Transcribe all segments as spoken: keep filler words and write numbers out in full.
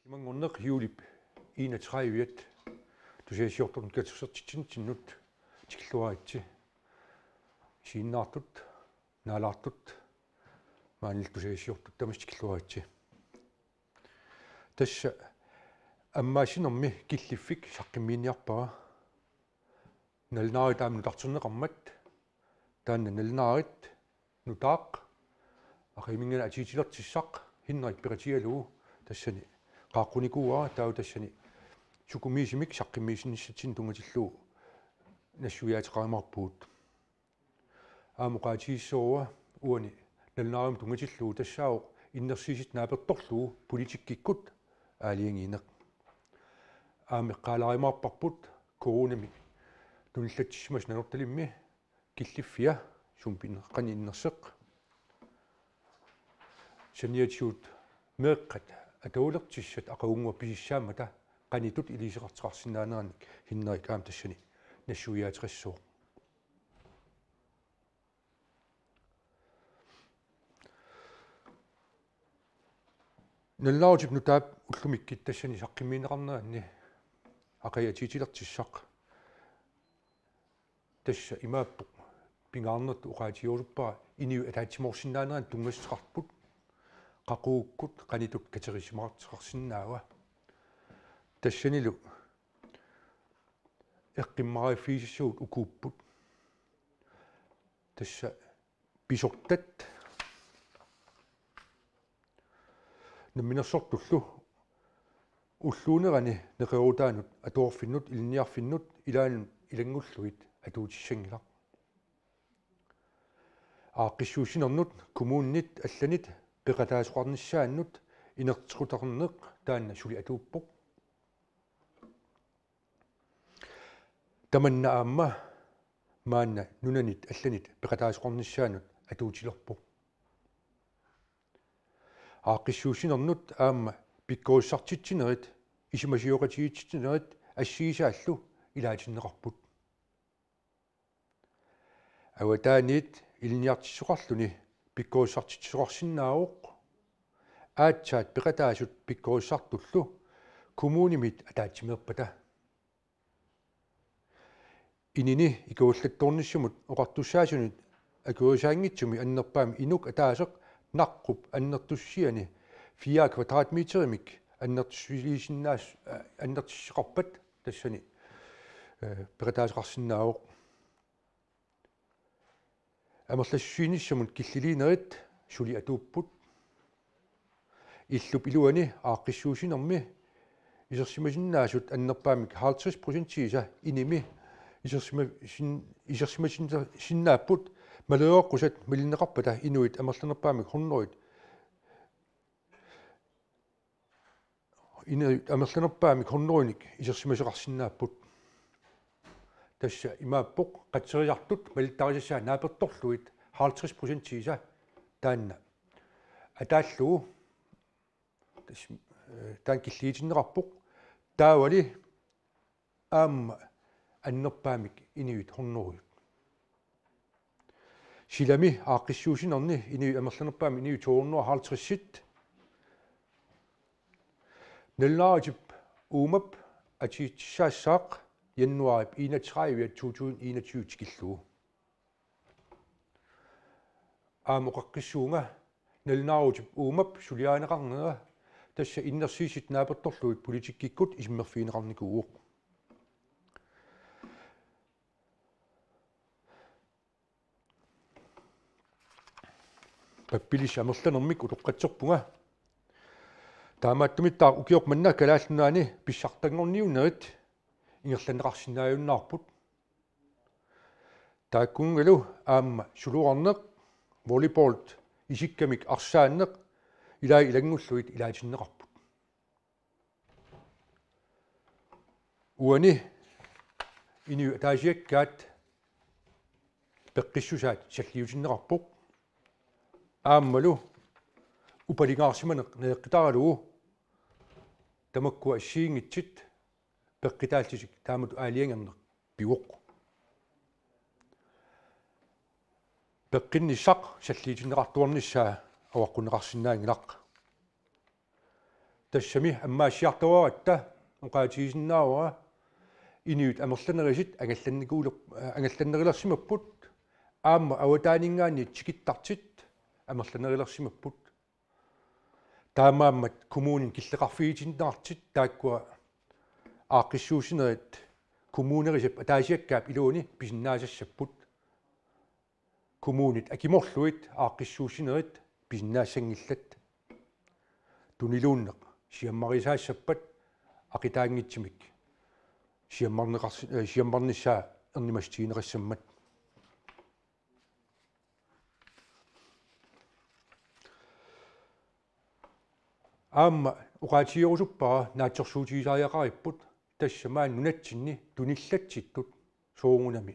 Qimanngorneq juulip enogtredive-at tusagassiortunut katersortitsinnut tikilluaritsi. Isiginnaartut, naalaartut, maanna tusagassiortut tamassi tikilluaritsi. Tassa ammaassinermi killiffik saqqummiiniarpara. Nalunaarit aamma nutarterneqarmat, taanna nalunaarit nutaaq, aqaguminngana atuutilertussaq Henrik peqatigalugu tassani qaaqqunikuuara, taava tassani sukumiisumik saqqummiissinissatsinnut tunngatillugu nassuiaateqarumaarpugut. Aamma oqaatigissavarput uani nalunaarimut tunngatillugu tassaavoq innersuussutut naapertorlugu politikkikkut aalajangiineq. Aamma eqqaalaarumaarparput coronami tunillatsissimasoq Nanortalimmi killiffia sumut inner-, qanoq innersoq. Saniatigut meeqqat atuulertussat aqagunnguaq pisussaammata qanoq ittut iliuuseqartoqarsinnaaneranik Henrik aamma tassani nassuiaateqassaaq. Nalunaarutip nutaap ullumikkut tassani saqqummiunneqarneranni aqagu atuutilertussaq. Tassa imaappoq pingaarnertut oqaatigerusuppara inuit ataatsimoorsinnaaneranut tunngassuteqarput, qaqugukkut qanoq ittut katersimaartoqarsinnaava. Tassanilu eqqumaffigisassavut ukuupput. Tassa pisortat namminersortullu ulluunerani neqeroorutaanut atuarfinnut, ilinniarfinnut, ilaannut ilanngullugit atuutissanngilaq. Aaqqissuussinernut kommuninit allanit peqataasoqarnissaannut inerteqqutaqarneq taanna suli atuuppoq. Tamanna aamma maanna nunanit allanit peqataasoqarnissaanut atuutilerpoq. Aaqqissuussinernut aamma pikkorissartitsinerit, isumasioqatigiitsitsinerit assigisaallu ilaatinneqarput. Avataaniit ilinniartitsisoqarluni pikkorissartitsisoqarsinnaavoq, aatsaat peqataasut pikkorissartullu kommunimit ataatsimeerpata. Inini ikuallattoornissamut oqartussaasunut akuerisaanngitsumi annerpaamik inuk ataaseq naqqup annertussiani fire kvadratmeterimik annertussiliisinnaas-, annertussuseqarpat tassani, eh, peqataasoqarsinnaavoq. Amerlassusiinissamut killiliinerit suli atuupput. Illup iluani aaqqissuussinermi isersimasinnaasut annerpaamik halvtreds procentiisa inimi isersima-, sin-, isersimasin-, sinnaapput malereqqusat malinneqarpata inuit amerlanerpaamik hundredet inuit amerlanerpaamik hundredenik isersimasoqarsinnaapput. Tassa imaappoq qatserisartut malittarisassat naapertorlugit halvtreds procentiisa taanna ataallugu. Tassa, eh, taanna killiitinneqarpoq. Taavali aamma annerpaamik inuit hundredet. Silami aaqqissuussinerni inuit amerlanerpaamik inuit to hundrede og halvtreds. Nalunaarutip uumap atuutissaassaq januaarip enogtredive to tusind enogtyve tikillugu. Aamma oqaqqissuunga nalunaarutip uumap suliarineqarnera tassa innersuussutut naapertorlugit politikkikkut isummerfigineqarnikuuvoq. Pappilissi amerlanermik utoqqatserpunga. Taamaattumittaaq ukioq manna Kalaallit Nunaanni pissartanngorniunnerit ingerlanneqarsinnaajunnaarput. Taakkununngalu aamma suluarneq, volleyball, isikkamik arsaanneq, ilai ilanngullugit ilaatinneqarput. Uani inuit ataasiakkaat peqqissusaat salliutinneqarpoq. Aammalu upalingaarsimaneq najoqqutaralugu tamakkua assigiinngitsut peqqutaallutik taamatut aalajangerneq pivoq. Peqqinnissaq salliutinneqartuarnissaa avaqqunneqarsinnaanngilaq. Tassami ammaassiartoratta oqaatigisinnaavara inuit amerlanerisut angallannikuuler-, angallannerilersimapput, aamma avataaninngaanniit tikittartut amerlanerilersimapput. Taamaammat kommunit killeqarfigitinneqartut taakkua aaqqissuussinerit kommunerisap ataasiakkaap iluani pisinnaasassapput. Kommunit akimorlugit aaqqissuussinerit pisinnaassanngillat. Tuniluunneq siammariasaassappat aqitaanngitsumik siammarneqars-, eh, siammarnissaa ernumassutigineqassammat. Aamma oqaatigerusuppara naatsorsuutigisariaqaripput, tassa maani nunatsinni tunillatsittut soorunami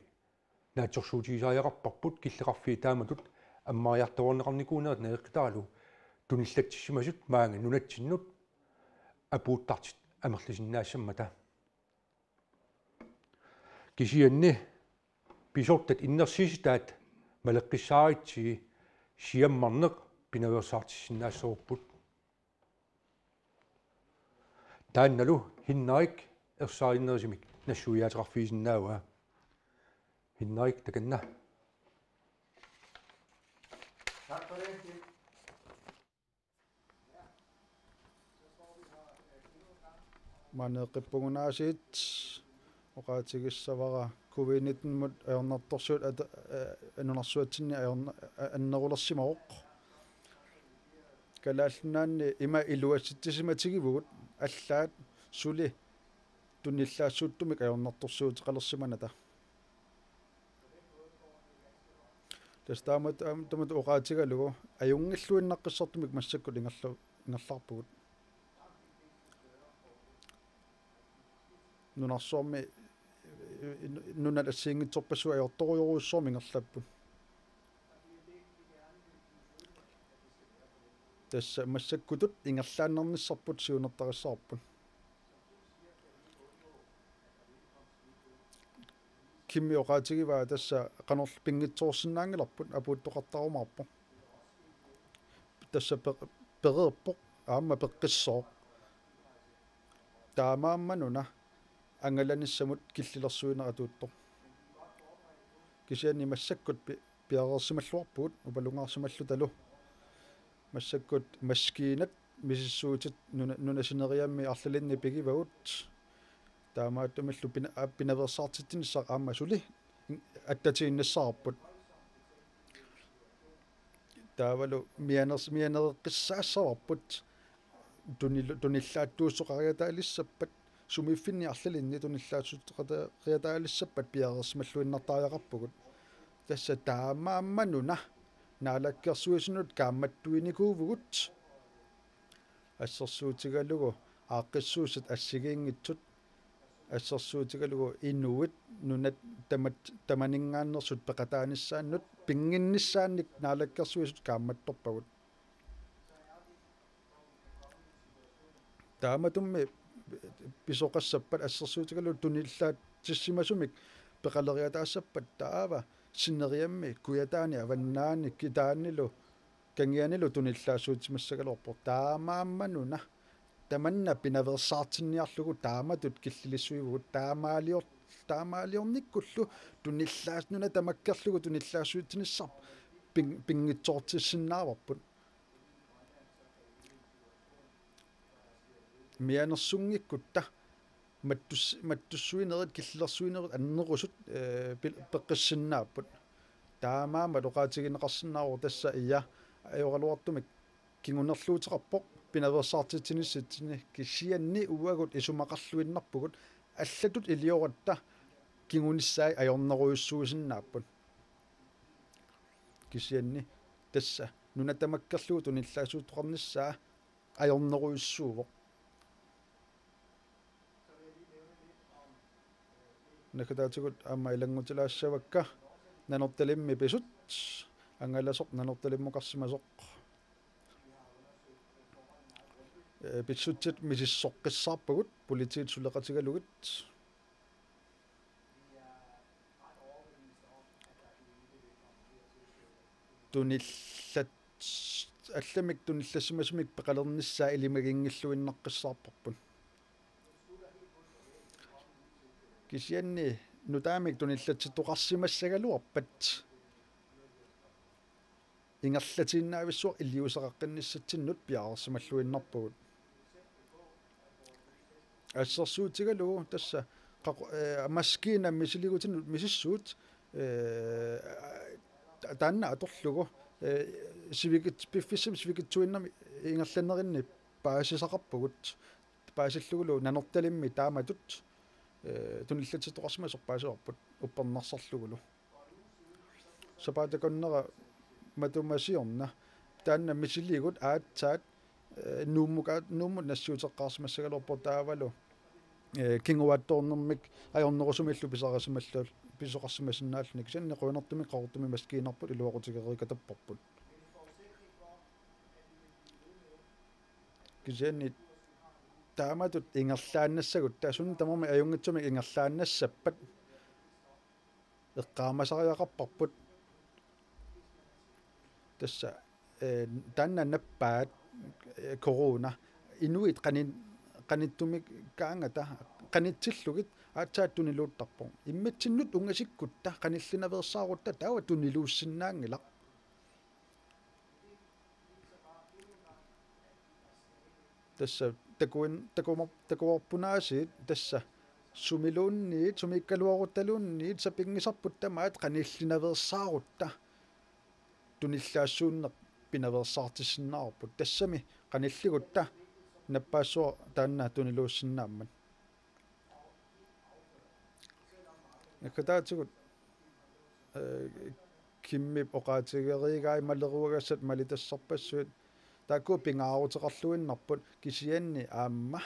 naatsorsuutigisariaqarparput, killeqarfiit taamatut ammariartuarneqarnikuunerat naleqqitaralugu tunillatsissimasut maanga nunatsinnut apuuttartut amerlisinnaassammata. Kisianni pisortat innersuussutaat maleqqissaaritsi siammarneq pinaveersaartissinnaassavarput. Taannalu Hinnarik ersarinnerusumik nassuiaateqarfigisinnaavaa. Hinnarik, takanna. Maneeqqippugunaasiit oqaatigissavara covid nitten-imut ajornartorsiut ata-, eh, nunarsuatsinni ajorna-, eh, annerulersimavoq. Kalaallit Nunaanni ima iluatsitsisimatigivugut allaat suli tunillaassuuttumik ajornartorsiuteqalersimanata. Tassa taamatut, aam, taamatut oqaatigalugu ajunngilluinnaqqissaartumik massakkut ingerla-, ingerlaarpugut. Nunarsuarmi, eh, nunat assigiinngitsorpassuit ajortorujorujussuarmik ingerlapput. Tassa massakkutut ingerlaannarnissarput siunertarissavarput. Kimmi oqaatigivaa tassa qanorlu pinngitsoorsinnaanngilarput, apuuttoqartarumaarpoq. Tassa pe-, pereerpoq aamma peqqissooq. Taamaammat una angalanissamut killilersuineq atuuttoq. Kisianni massakkut pi-, piareersimalluarpugut upalungaarsimallutalu. Massakkut maskiinat misissuitit nuna-, nunap sineriammi arlalinni pigivagut. Taamaattumillu pina-, aa, pinaveersaartitsinissaq aamma suli attatiinnassavarput. Taavalu mianers-, mianereqqissaassavarput tunilu-, tunillaattuussoqariataalissappat, sumiiffinni arlalinni tunillaatsuuteqariataalissappat piareersimalluinnartariaqarpugut. Tassa taamaammat una naalakkersuisunut kaammattuinikuuvugut. Assersuutigalugu aaqqissuussat assigiinngitsut, assersuutigalugu inuit nunat tamat-, tamaninngaanneersut peqataanissaannut pinnginnissaannik naalakkersuisut kaammattorpagut. Taamatummi pisoqassappat assersuutigalugu tunillaatsissimasumik peqaleriataassappat taava sineriammi Kujataani, Avannaani, Kitaanilu, Kangianilu tunillaassuutissimassagaluarpoq. Taamaammat una tamanna pinaveersaartinniarlugu taamatut killilissuivugut, taamaalior-, taamaaliornikkullu tunillaas-, nuna tamakkerlugu tunillaassuutsinissaq pin-, pinngitsoortissinnaavarput. Mianersunngikkutta mattus-, mattussuinerit killilersuinerit annerusut, eh, pil-, peqqissinnaapput. Taamaammat oqaatigineqarsinnaavoq tassa ia ajoraluartumik kingunerluuteqarpoq pinaveersaartitsinissatsinni, kisianni uagut isumaqarluinnarpugut allatut ilioratta kingunissaat ajornerujussuusinnaapput. Kisianni tassa nuna tamakkerlugu tunillaassuuteqarnissaa ajornerujussuuvoq. Naggataatigut aamma ilanngutilaassavakka Nanortalimmi pisut, angalasoq Nanortalimmukarsimasoq. Eh, pissutsit misissoqqissaarpagut politiit suleqatigalugit. Tunillat-, allamik tunillassimasumik peqalernissaa ilimaginngilluinnaqqissaarparput. Kisianni nutaamik tunillatsittoqarsimassagaluarpat ingerlatiinnaavissuaq iliuuseqaqqinnissatsinnut piareersimalluinnarpugut. Assersuutigalugu tassa qaqu-, eh, maskiina misiligutinnut misissuut, eh, ta-, taanna atorlugu, eh, sivikit-, piffissami sivikitsuinnami ingerlanerinni paasisaqarpugut. Paasillugulu Nanortalimmi taamatut, eh, tunillatsittoqarsimasoq paasivarput uppernarsarlugulu. Sapaatip akunnera matuma siorna taanna misiligut aatsaat, eh, Nuummuka-, Nuummut nassiuteqqaarsimassagaluarpoq taavalu, eh, kinguaattoornermik ajornerusumillu pisarisimallu-, pisoqarsimasinnaalluni, kisianni qujanartumik Qaqortumi maskiinerput iluaqutigereerikatapparput. Kisianni taamatut ingerlaannassagut, taassuma tamarmi ajunngitsumik ingerlaannassappat eqqaamasariaqarparput. Tassa, eh, taanna nappaat, eh, corona. Inuit qani-, qanittumik kaangata, qanitsillugit aatsaat tuniluuttarpoq. Immitsinnut ungasikkutta, qanillinaveersaarutta, taava tuniluussinnaanngilaq. Tassa takuin-, takuma-, takuarpunaasiit tassa sumiluunniit, sumiikkaluaruttaluunniit sapinngisarput tamaat qanillinaveersaarutta tunillaassuunneq pinaveersaartissinnaavarput. Tassami qanilligutta nappaassuaq taanna tuniluussinnaammat. Naggataatigut, eh, Kimmip oqaatigereerai maleruagassat malitassarpassuit taakku pingaaruteqarluinnarput, kisianni aamma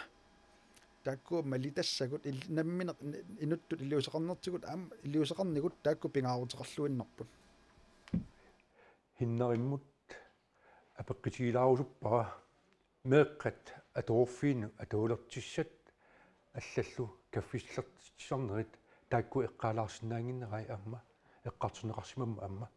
taakku malitassagut il-, nammineq inuttut iliuuseqarnertigut aamma iliuuseqarnigut taakku pingaaruteqarluinnarput. Hinnarimmut apeqqutigilaarusuppara meeqqat atuarfiinnut atualertissat allallu kaffillertitsisarnerit taakku eqqaalaarsinnaannginnerai aamma eqqartorneqarsimammat aamma.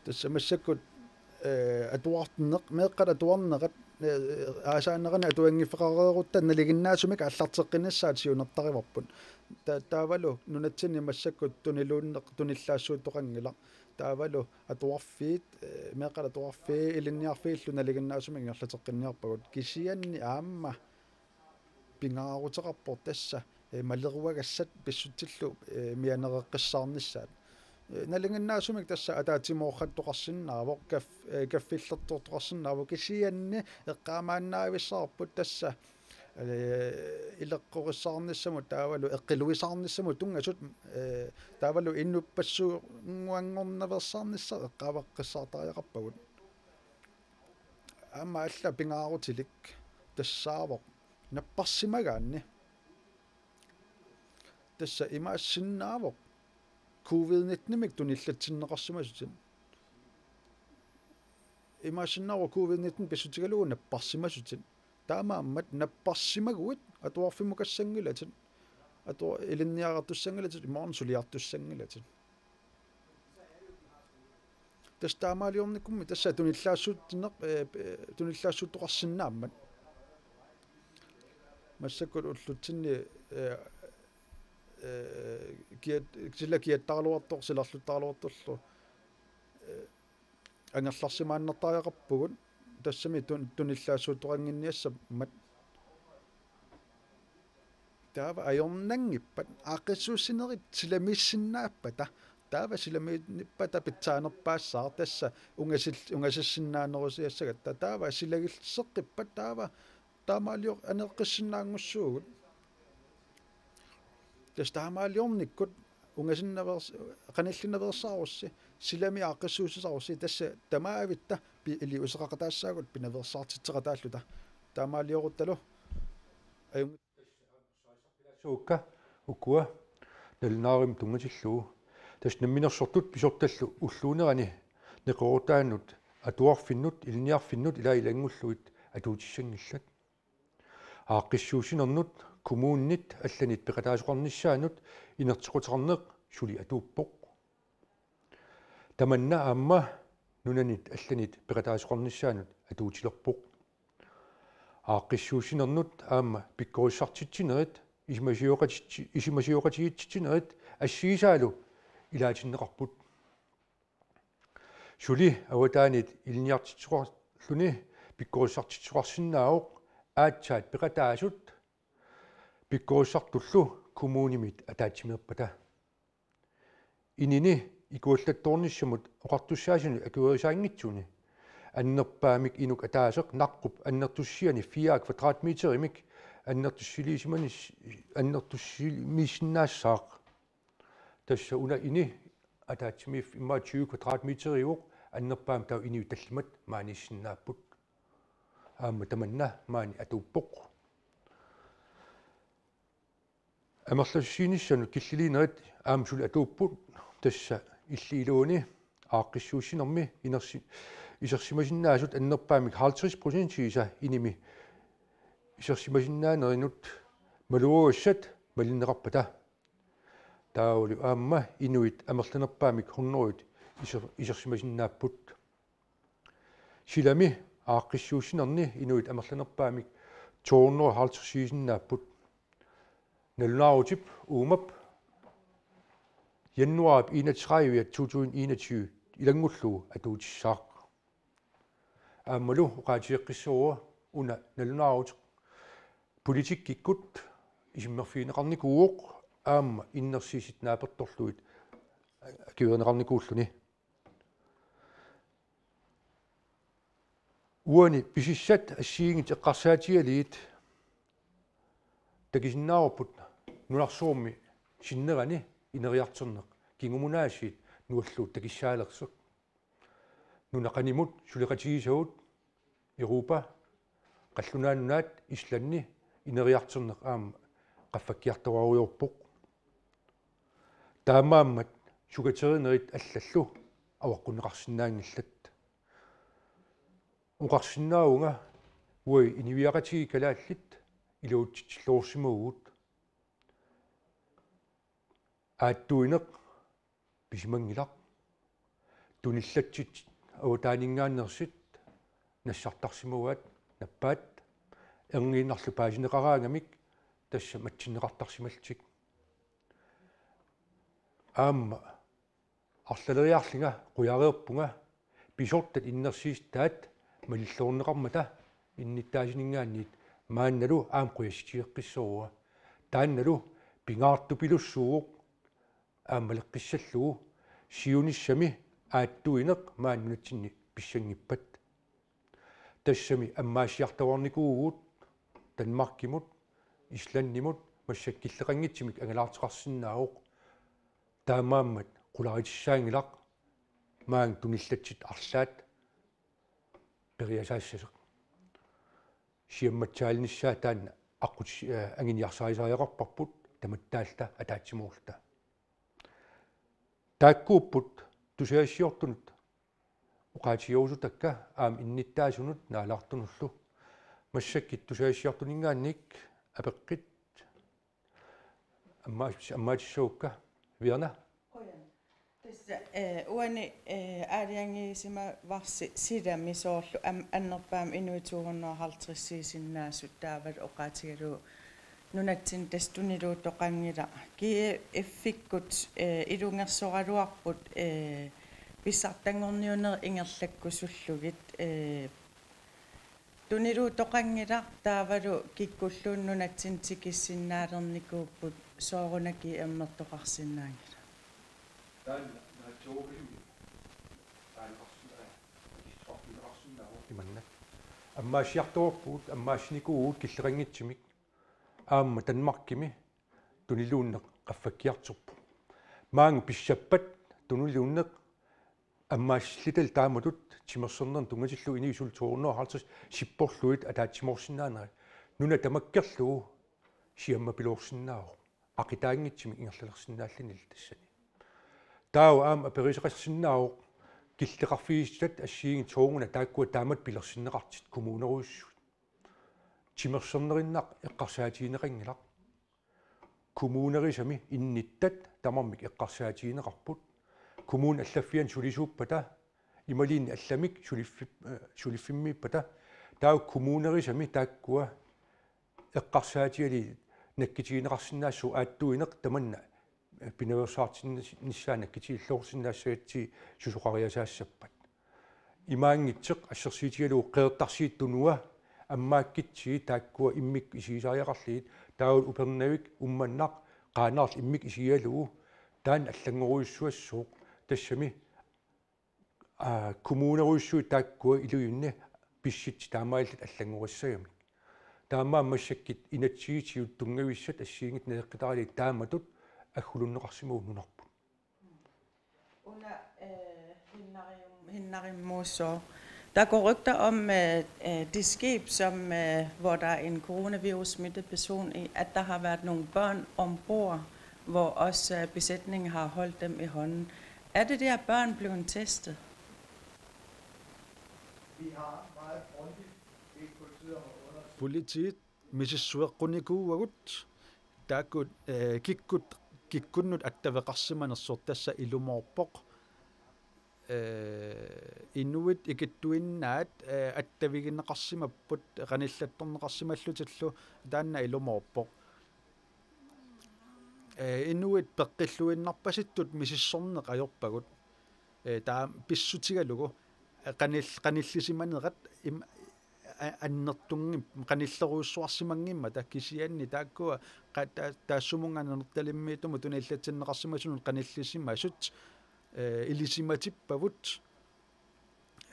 Tassa massakkut, eh, atuarneq, meeqqat atuarnerat, eh, aasaanerani atuanngiffeqareerutta nalinginnaasumik aallarteqqinnissaat siunertarivarput. Ta-, taavalu nunatsinni massakkut tuniluunneq tunillaassuuttoqanngilaq. Taavalu atuarfiit, eh, meeqqat atuarfiit ilinniarfiillu nalinginnaasumik ingerlateqqinniarpagut. Kisianni aamma pingaaruteqarpoq tassa, eh, maleruagassat pissutsillu, eh, mianereqqissaarnissaat. Eh, nalinginnaasumik tassa ataatsimoorrattoqarsinnaavoq, kaf-, eh, kaffillertortoqarsinnaavoq, kisianni eqqaamaannaavissaarput tassa, eh, ileqqorissaarnissamut taavalu eqqiluisaarnissamut tunngasut, eh, taavalu inuppassuunnguanngornaveersaarnissaq eqqaaveqqissaartariaqarpagut. Aamma alla pingaarutilik tassaavoq napparsimagaanni. Tassa imaassinnaavoq covid nittenimik tunillatsinneqarsimasutit. Imaassinnaavoq covid nitten pissutigalugu napparsimasutit. Taamaammat napparsimaguit atuarfimmukassanngilatit. Atua-, ilinniartussanngilatit, imaluunniit suliartussanngilatit. Tassa taamaaliornikkummi tassa tunillaassuuttineq, eh, eh, tunillaassuuttoqarsinnaammat. Massakkut ullutsinni, eh, eh, kiat-, sila kiattaraluartoq, silarluttaraluartorlu, eh, angerlarsimaannartariaqarpugut, tassami tun-, tunillaassuuttoqannginniassammat. Taava ajornanngippat aaqqissuussinerit silamiissinnaappata, taava silamiinnippata pitsaanerpaassaaq tassa ungasil-, ungasissinnaanerusiassagatta, taava silagilseqqippat taava taamaalioq aneeqqissinnaanngussuugut. Tassa taamaaliornikkut ungasinnaveers-, qanillinaveersaarussi, silami aaqqissuussisarussi, tassa tamaavitta pi-, iliuuseqaqataassaagut pinaveersaartitseqataalluta. Taamaalioruttalu ajunngit- Suukka ukua nalunaarimut tunngatillugu. Tassa namminersortut pisortallu ulluunerani neqeroorutaannut atuarfinnut, ilinniarfinnut ilaa ilanngullugit atuutissanngillat. Aaqqissuussinernut Kommuninit allanit peqataasoqarnissaannut inerteqqutaqarneq suli atuuppoq. Tamanna aamma nunanit allanit peqataasoqarnissaannut atuutilerpoq. Aaqqissuussinernut aamma pikkorissartitsinerit isumasioqatitsi-, isumasioqatigiitsitsinerit assigisaalu ilaatinneqarput. Suli avataanit ilinniartitsisoqarluni pikkorissartitsisoqarsinnaavoq aatsaat peqataasut pikkorissartullu kommunimit ataatsimeerpata. Inini ikuallattoornissamut oqartussaasunut akuerisaanngitsuni annerpaamik inuk ataaseq naqqup annertussiani fire kvadratmeterimik annertussiliisimanis-, annertussiliisinnaassaaq. Tassa una ini ataatsimiiffik immaqa tyve kvadratmeteriuvoq, annerpaamik taava inuit tallimat maaniissinnaapput. Aamma tamanna maani atuuppoq. Amerlasuussiinissamut killiliinerit aamma suli atuupput, tassa illit iluani aaqqissuussinermi inersi-, isersimasinnaasut annerpaamik halvtreds procentiisa inimi isersimasinnaanerinut maluagassat malinneqarpata. Taavalu aamma inuit amerlanerpaamik hundredet iser-, isersimasinnaapput. Silami aaqqissuussinerni inuit amerlanerpaamik to hundrede halvtredsiisinnaapput. Nalunaarutip uumap januaarip enogtredive to tusind enogtyve ilanngullugu atuutissaaq. Aammalu oqaatigeqqissaarpara una nalunaaruteq politikkikkut isummerfigineqarnikuuvoq aamma innersuussit naapertorlugit akuerineqarnikuulluni. Uani pisissat assigiinngitsut eqqarsaatigalugit takusinnaavarput nunarsuarmi sinnerani ineriartorneq kingumut aasiit nualluut takussaalersoq. Nuna qanimut suleqatigisagut Europa, Qallunaat Nunaat, Islandi ineriartorneq aamma qaffakkiartorujoorpoq. Taamaammat sukaterinerit allallu avaqqunneqarsinnaanngillat. Oqarsinnaavunga uagut inuiaqatigiit kalaallit iluatsitsilluarsimavugut. Aattuineq pisimanngilaq. Tunillatsitsit avataaninngaanneersut nassartarsimavaat nappaat, erniinnarlu paasineqaraangamik tassa matsinneqartarsimallutik. Aamma arlaleriarlunga qujareerpunga pisortat innersuussutaat malilluarneqarmata innuttaasuninngaanniit maannalu aamma qujassutigeqqissaarpara. Taannalu pingaartupilussuuvoq aamma maleqqissallugu siunissami aattuineq maani nunatsinni pissanngippat. Tassami ammaassiartuaarnikuuvugut Danmarkimut, Islandimut, massakkut killeqanngitsumik angalaartoqarsinnaavoq. Taamaammat qularitissaanngilaq maani tunillatsitsit arlaat periasaassasoq. Siammatsaalinissaa taanna aqqutis-, eh, anguniarsarisariaqarparput tamattaalluta ataatsimoorluta. Taakkuupput tusagassiortunut oqaatigerusutakka aamma innuttaasunut naalaartunullu. Massakkut tusagassiortuninngaanniit apeqqut ammaa-, ammaatissagukka Verna. Tassa, eh, uani, eh, aalajangiisimavarsi silami soorlu am-, annerpaamik inuit to hundrede og halvtreds-iisinnaasut taavalu oqaatigalugu nunatsinni tassa tuniluuttoqanngilaq. G F-ikkut, eh, ilungersoraluarput, eh, pissartanngorniunnerit ingerlakkusullugit, eh, tuniluuttoqanngilaq taavalu kikkulluunniit nunatsinni tikissinnaalernikuupput soorunami ammertoqarsinnaanngilaq. Taanna naatsuurulimmi taaneqarsinnaavoq, imannak. Ammaassiartuarpugut, ammaassiarnikuuvugut killeqanngitsumik. Aamma Danmarkimi tuniluunneq qaffakkiartorpoq. Maanga pissappat tuniluunneq ammaassillutalu taamatut timersornermut tunngatillugu inuit suli to hundrede og halvtreds sipporlugit ataatsimoorsinnaanerat. Nuna tamakkerlugu siammapiloorsinnaavoq. Aqitaanngitsumik ingerlalersinnaallunilu tassani. Taava aamma aperisaqarsinnaavoq killeqarfigisat assigiinngitsut sooruna taakkua taamatut pilersinneqartut kommunerujussuit. Timersornerinnaq eqqarsaatigineqanngilaq. kommunerisami innittat tamarmik eqqarsaatigineqarput. Kommunit allaffianni sulisuuppata, imaluunniit allamik suliffi-, eh, suliffimmiippata, taava kommunerisami taakkua eqqarsaatigalugit nakkutigineqarsinnaassuup aattuineq tamanna pinaveersaartinnissaa nakkutigiilluarsinnaassagatsigit susoqariasaassappat. Imaanngitsoq assersuutigalugu Qeqertarsuup Tunua ammaakkutsigit taakkua immikkut isigisariaqarlugit, taavalu Upernavik, Uummannaq, Qaanaarlu immikkut isigigalugu taanna allanngorujussuassooq, tassami aa, kommunerujussuit taakkua ilujunni pissutsit taamaalillutik allanngorissagamik. Taamaammat massakkut inatsisitigut tunngavissat assigiinngitsut naleqqitaralugit taamatut aggulunneqarsimapput nunarput. Una, øh, Hinnarium-, Hinnarimmuussooq. Der går rygter om, øh, øh, det skib, som, øh, hvor der er en coronavirus-smittet person i, at der har været nogle børn ombord, hvor også, øh, besætningen har holdt dem i hånden. Er det der børn blevet testet? Vi har meget grundigt bedt politiet om at undersøge. Politiit misissueqqunikuuagut taakku, eh, kikkut, kikkunnut attaveqarsimanersoq tassa ilumoorpoq. Eh, inuit ikittuinnaat, eh, attavigineqarsimapput qanillattorneqarsimallutillu, taanna ilumoorpoq. Eh, inuit peqqilluinnarpasittut misissorneq ajorpagut. Eh, taava pissutigalugu, eh, qanil-, qanillisimanerat im-, a-, annertunngim-, qanillerujussuarsimanngimmata, kisianni taakkua qa-, ta-, taassumunnga Nanortalimmiittumut tuniillatsinneqarsimasunut qanillisimasut, eh, ilisimatippavut,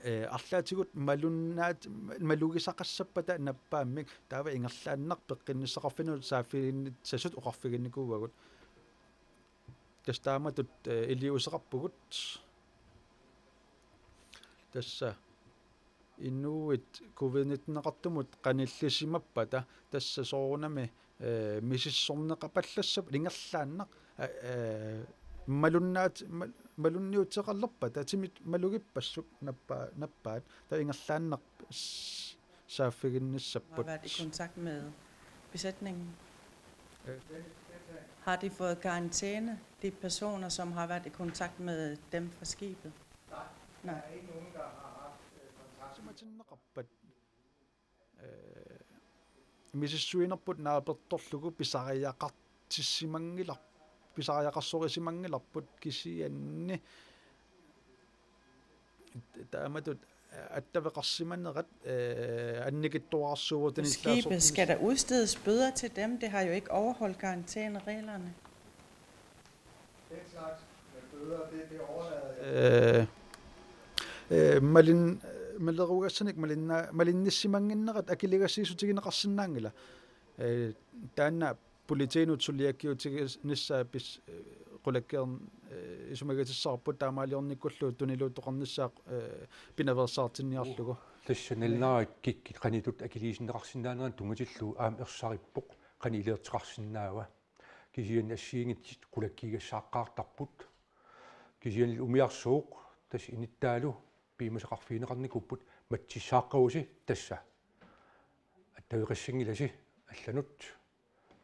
eh, arlaatigut malunnaat-, malugisaqassappata nappaammik, taava ingerlaannaq peqqinnissaqarfinnut saaffiginnissasut oqarfiginnikuuagut. Tassa taamatut, eh, iliuuseqarpugut. Tassa inuit covid nitteneqartumut qanillisimappata, tassa soorunami, eh, misissorneqapallassappat ingerlaannaq, eh, eh, malunnaat-, mal-, malunniuteqalerpata, timit malugippassuk nappa-, nappaat, taava ingerlaannaq s-, saaffiginnissapput. Har været i kontakt med besætningen? Øh. Har de fået karantæne, de personer, som har været i kontakt med dem fra skibet? Nej, der er ikke nogen, der har haft, øh, kontakt. Simatinneqarpat, øh, misissuinerput naapertorlugu pisariaqartissimanngilar-, pisariaqarsorissimanngilarput kisianni taamatut attaveqarsimanerat, eh, annikitsuararsuuvoq. Skibet, skal der udstedes bøder til dem? Det har jo ikke overholdt karantænereglerne. Den slags med bøder, det, det overlader jeg. Eh, eh, malin-, malerugassanik malinna-, malinnissimannginnerat akiligassiissutigineqarsinnaanngilaq. Eh, taanna politiinut suliakkiutiginissaa pis-, eh, qulakkeern-, eh, isumagitissarput, taamaaliornikkullu tuniluuttoqarnissaa, eh, pinaveersaartinniarlugu. Tassa nalunaarukkit qanitut akiliisinneqarsinnaaneranut tunngatillugu aamma ersarippoq qanoq iliortoqarsinnaava. Kisianni assigiinngitsut qulakkeerugassaaqqaartarput. Kisianni umiarsuuq tassa inuttaalu piumasaqarfigineqarnikuupput, matsissaaqqavusi tassa attaveqassanngilasi allanut.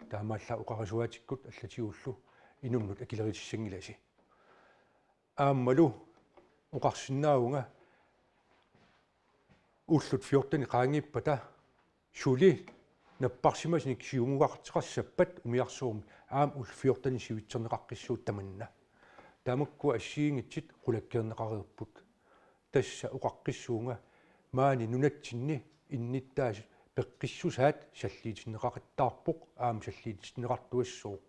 Taamaallaat oqarasuaatikkut allatigullu inunnut akileritissanngilasi. Aammalu oqarsinnaavunga ullut fjorten qaangiuppata suli napparsimasunit siumugaqartoqassappat umiarsuarmi aamma ullut fjorten sivitserneqaqqissuupput tamanna. Tamakkua assigiinngitsut qulakkeerneqareerput. Tassa oqaqqissuunga maani nunatsinni innuttaasut peqqissusaat salliutinneqaqattaarpoq aamma salliutinneqartuassooq.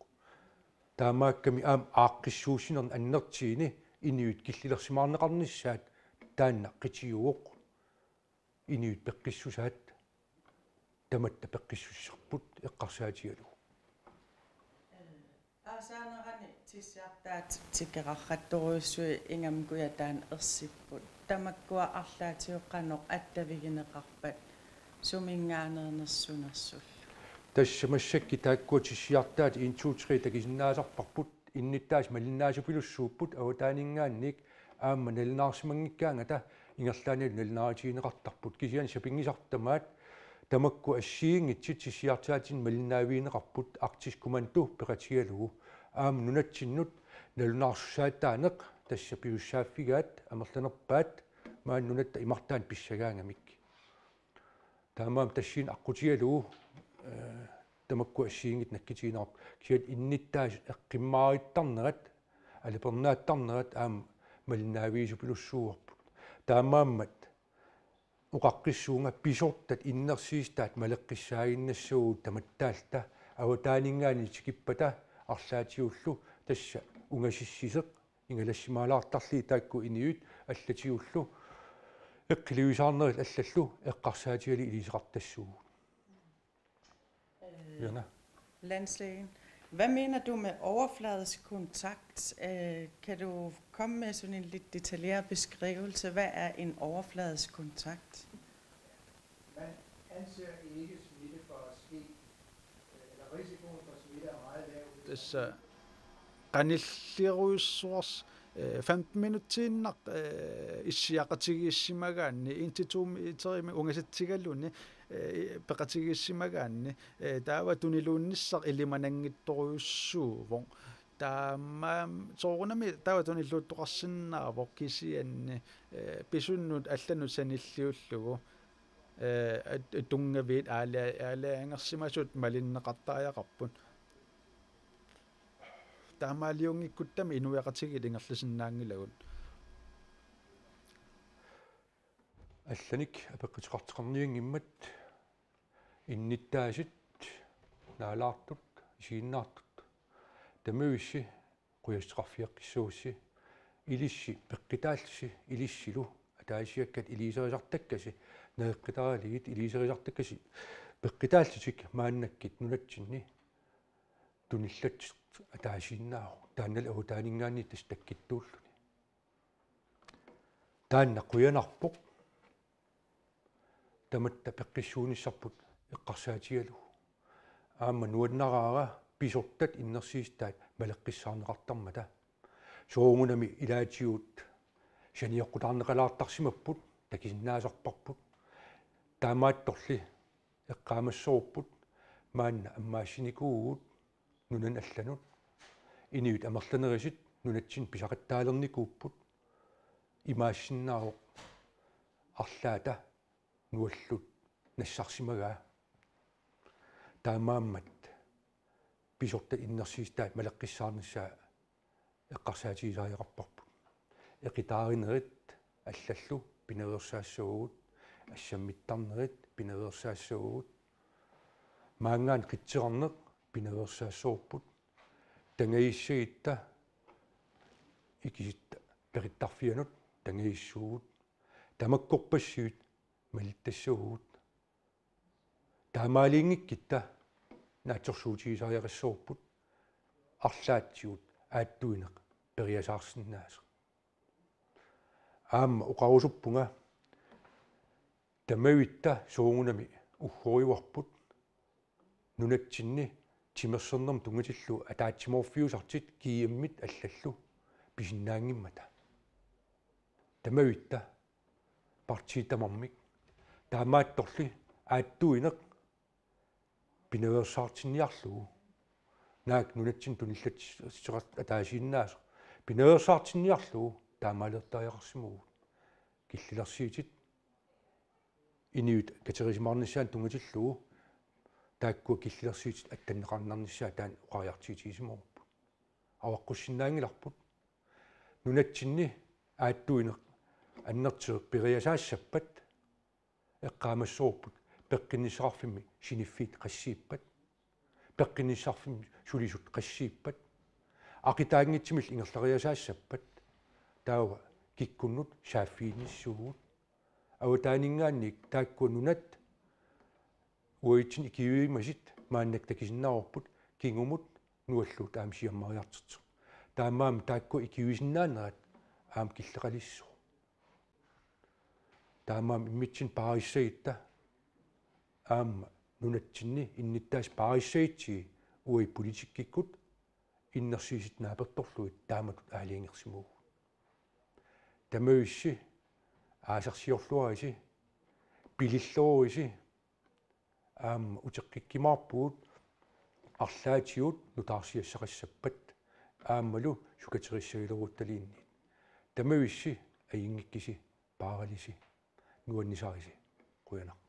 Taamaakkami aamma aaqqissuussinerni annertuuni inuit killilersimaarneqarnissaat taanna qitiuvoq. Inuit peqqissusaat tamatta peqqissussarput eqqarsaatigalugu. Aasaanerani tissiartaat tikeraqqattorujussuit ingammik kujataani ersipput. Tamakkua arlaatigut qanoq attavigineqarpat suminngaanneernersunersullu? Tassa massakkut taakkua tissiartaat en, to, tre takusinnaasarparput, innuttaasut malinnaasupilussuupput avataaninngaanniit aamma nalunaarsimanngikkaangata ingerlaannaq nalunaarutigineqartarput, kisianni sapinngisartut tamaat tamakku assigiinngitsut sissiartaatinik malinnaavigineqarput Arktisk Kommando peqatigalugu. Aamma nunatsinnut nalunaarsussaatitaaneq tassa pisussaaffigaat amerlanerpaat maani nunatta imartaani pissagaangamik. Taamaammat tassani aqqutigalugu, eh, tamakku assigiinngitsut nakkutigineqarput, kisianni innuttaasut eqqummaariittarnerat, alupernaattarnerat aamma malinnaavigisorujussuuarput. Taamaammat oqaqqissuunga pisortat innersuussutaat maleqqissaaginnassavagut tamattaalluta avataaninngaanniit tikippata arlaatigullu tassa ungasissiseq ingalassimalaartarlugit taakku inuit allatigullu eqqiluisaarnerit allallu eqqarsaatigalugit iliuuseqartassuugut. Jana. Landslægen. Hvad mener du med overfladisk kontakt? Øh, kan du komme med sådan en lidt detaljeret beskrivelse? Hvad er en overfladisk kontakt? Man anser ikke smitte for at ske, øh, eller risikoen for smitte er meget lav. Hvis man Tassa qanilliorujussuarsi, eh, femten minutsiinnaq, eh, issiaqatigiissimagaanni, en til to meterimik ungasitsigaluni, eh, peqatigiissimagaanni, eh, taava tuniluunnissaq ilimananngitsorujussuuvoq. Taamaam-, soorunami taava tunilluuttoqarsinnaavoq kisianni, eh, pisunnut allanut sanilliullugu, eh, at-, tunngaviit aala-, aalajangersimasut malinneqartariaqarput. Taamaaliunngikkuttaaq inuiaqatigiit ingerlasinnaanngilagut. Allanik apeqquteqartoqarnianngimmat innuttaasut, naalaartut, isiginnaartut. Tamavissi qujassuteqarfigeqqissagussi ilissi peqqutaallusi ilissilu ataasiakkaat iliuuserisartakkasi, naeqqutaralugit iliuuserisartakkasi peqqutaallutik maannakkut nunatsinni tunillatsisoq ataasiinnaavoq, taannalu avataaninngaanniit tassa takkuttuulluni. Taanna qujanarpoq. Tamatta peqqissuunissarput eqqarsaatigalugu. Aamma nuannaraara pisortat innersuussutaat maleqqissaarneqartarmata. Soorunami ilaatigut sanioqqutaarneqalaartarsimapput, takusinnaasarparput. Taamaattorli eqqaamassavarput maanna ammaassinikuuvugut nunanut allanut. Inuit amerlanerusut nunatsinni pisaqattaalernikuupput. Imaassinnaavoq arlaata nuallut nassarsimagaa. Taamaammat pisortat innersuussutaat maleqqissaarnissaa eqqarsaatigisariaqarparput. Eqitaarinerit allallu pinaveersaassavagut, assammittarnerit pinaveersaassavagut, maanngaanniit qitseqarneq pinaveersaassavarput, tangajussagitta ikisitta peqittarfianut tangajussuugut, tamakkorpassuit malittassavagut. Taamaaliunngikkutta naatsorsuutigisariaqassavarput arlaatigut aattuineq periasaarsinnaasoq. Aamma oqarusuppunga tamavitta soorunami uggorivarput nunatsinni timersornermut tunngatillugu ataatsimoorfiusartut G M-it allallu pisinnaanngimmata. Tamavitta partiit tamarmik. Taamaattorli aattuineq pinaveersaartinniarlugu. Naak nunatsinni tunillatsisoqartoq ataasiinnaasoq pinaveersaartinniarlugu taamaaliortariaqarsimavugut. Killilersuutit inuit katerisimaarnissaannut tunngatillugu taakkua killilersuutit attanneqarnarnissaat taanna oqariartuutigisimavarput. Avaqqussinnaanngilarput. Nunatsinni aattuineq annertuvoq periasaassappat eqqaamassavarput peqqinnissaqarfimmi siniffiit qassiippat, peqqinnissaqarfimmi sulisut qassiippat, aqitaanngitsumillu ingerlariasaassappat, taava kikkunnut saaffiginnissuugut. Avataaninngaanniit taakkua nunat uagutsinnut ikiuimasut maannakkut takusinnaavarput kingumut nualluut aamma siammariartortoq. Taamaammat taakkua ikiuisinnaanerat aamma killeqalissasoq. Taamaammat immitsinnut paarissagutta aamma nunatsinni innuttaasut paarissagutsigit uagut politikkikkut innersuussutut naapertorlugit taamatut aalajangersimavugut. Tamavissi aasarsiorluarisi, pililluarisi, aamma uteqqikkumaarpugut arlaatigut nutaarsiassaqassappat aammalu sukateriissagileruuttaliinniit. Tamavissi ajunngikkisi, paaralisi, nuannisarisi. Qujanaq.